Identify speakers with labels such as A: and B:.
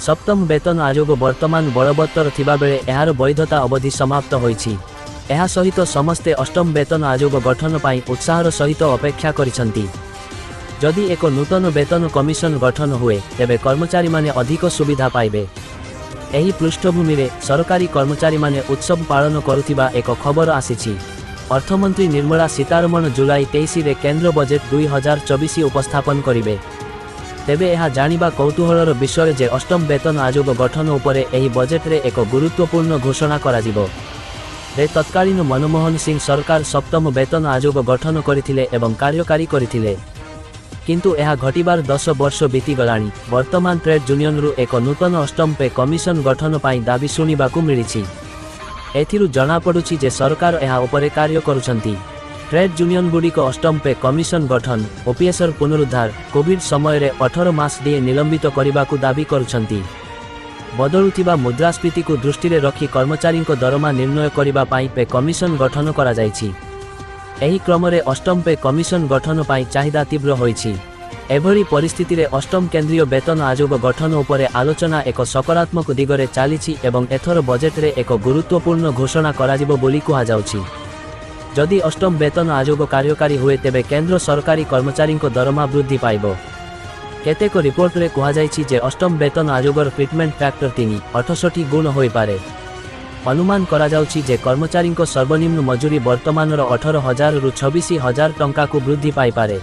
A: ସପ୍ତମ ବେତନ ଆୟୋଗ ବର୍ତ୍ତମାନ ବଳବତ୍ତର ଥିବାବେଳେ ଏହାର ବୈଧତା ଅବଧି ସମାପ୍ତ ହୋଇଛି। ଏହା ସହିତ ସମସ୍ତେ ଅଷ୍ଟମ ବେତନ ଆୟୋଗ ଗଠନ ପାଇଁ ଉତ୍ସାହର ସହିତ ଅପେକ୍ଷା କରିଛନ୍ତି। ଯଦି ଏକ ନୂତନ ବେତନ କମିଶନ ଗଠନ ହୁଏ, ତେବେ କର୍ମଚାରୀମାନେ ଅଧିକ ସୁବିଧା ପାଇବେ। ଏହି ପୃଷ୍ଠଭୂମିରେ ସରକାରୀ କର୍ମଚାରୀମାନେ ଉତ୍ସବ ପାଳନ କରୁଥିବା ଏକ ଖବର ଆସିଛି। ଅର୍ଥମନ୍ତ୍ରୀ ନିର୍ମଳା ସୀତାରମଣ ଜୁଲାଇ 23ରେ କେନ୍ଦ୍ର ବଜେଟ୍ 2024 ଉପସ୍ଥାପନ କରିବେ। ତେବେ ଏହା ଜାଣିବା କୌତୂହଳର ବିଷୟ ଯେ ଅଷ୍ଟମ ବେତନ ଆୟୋଗ ଗଠନ ଉପରେ ଏହି ବଜେଟରେ ଏକ ଗୁରୁତ୍ୱପୂର୍ଣ୍ଣ ଘୋଷଣା କରାଯିବ। ରେ ତତ୍କାଳୀନ ମନମୋହନ ସିଂ ସରକାର ସପ୍ତମ ବେତନ ଆୟୋଗ ଗଠନ କରିଥିଲେ ଏବଂ କାର୍ଯ୍ୟକାରୀ କରିଥିଲେ। କିନ୍ତୁ ଏହା ଘଟିବାର 10 ବର୍ଷ ବିତିଗଲାଣି। ବର୍ତ୍ତମାନ ଟ୍ରେଡ୍ ୟୁନିୟନରୁ ଏକ ନୂତନ ଅଷ୍ଟମ ପେ କମିଶନ ଗଠନ ପାଇଁ ଦାବି ଶୁଣିବାକୁ ମିଳିଛି। ଏଥିରୁ ଜଣାପଡ଼ୁଛି ଯେ ସରକାର ଏହା ଉପରେ କାର୍ଯ୍ୟ କରୁଛନ୍ତି। ଟ୍ରେଡ୍ ୟୁନିୟନଗୁଡ଼ିକ ଅଷ୍ଟମ ପେ କମିଶନ ଗଠନ, ଓପିଏସ୍ର ପୁନରୁଦ୍ଧାର, କୋଭିଡ୍ ସମୟରେ 18 ମାସ ଡିଏ ନିଲମ୍ବିତ କରିବାକୁ ଦାବି କରୁଛନ୍ତି। ବଦଳୁଥିବା ମୁଦ୍ରାସ୍ଫୀତିକୁ ଦୃଷ୍ଟିରେ ରଖି କର୍ମଚାରୀଙ୍କ ଦରମା ନିର୍ଣ୍ଣୟ କରିବା ପାଇଁ ପେ କମିଶନ ଗଠନ କରାଯାଇଛି। ଏହି କ୍ରମରେ ଅଷ୍ଟମ ପେ କମିଶନ ଗଠନ ପାଇଁ ଚାହିଦା ତୀବ୍ର ହୋଇଛି। ଏଭଳି ପରିସ୍ଥିତିରେ ଅଷ୍ଟମ କେନ୍ଦ୍ରୀୟ ବେତନ ଆୟୋଗ ଗଠନ ଉପରେ ଆଲୋଚନା ଏକ ସକାରାତ୍ମକ ଦିଗରେ ଚାଲିଛି ଏବଂ ଏଥର ବଜେଟରେ ଏକ ଗୁରୁତ୍ୱପୂର୍ଣ୍ଣ ଘୋଷଣା କରାଯିବ ବୋଲି କୁହାଯାଉଛି। ଯଦି ଅଷ୍ଟମ ବେତନ ଆୟୋଗ କାର୍ଯ୍ୟକାରୀ ହୁଏ, ତେବେ କେନ୍ଦ୍ର ସରକାରୀ କର୍ମଚାରୀଙ୍କ ଦରମା ବୃଦ୍ଧି ପାଇବ। କେତେକ ରିପୋର୍ଟରେ କୁହାଯାଇଛି ଯେ ଅଷ୍ଟମ ବେତନ ଆୟୋଗର ଫିଟମେଣ୍ଟ ଫ୍ୟାକ୍ଟର 3.68 ଗୁଣ ହୋଇପାରେ। ଅନୁମାନ କରାଯାଉଛି ଯେ କର୍ମଚାରୀଙ୍କ ସର୍ବନିମ୍ନ ମଜୁରୀ ବର୍ତ୍ତମାନର 18,000ରୁ 26,000 ଟଙ୍କାକୁ ବୃଦ୍ଧି ପାଇପାରେ।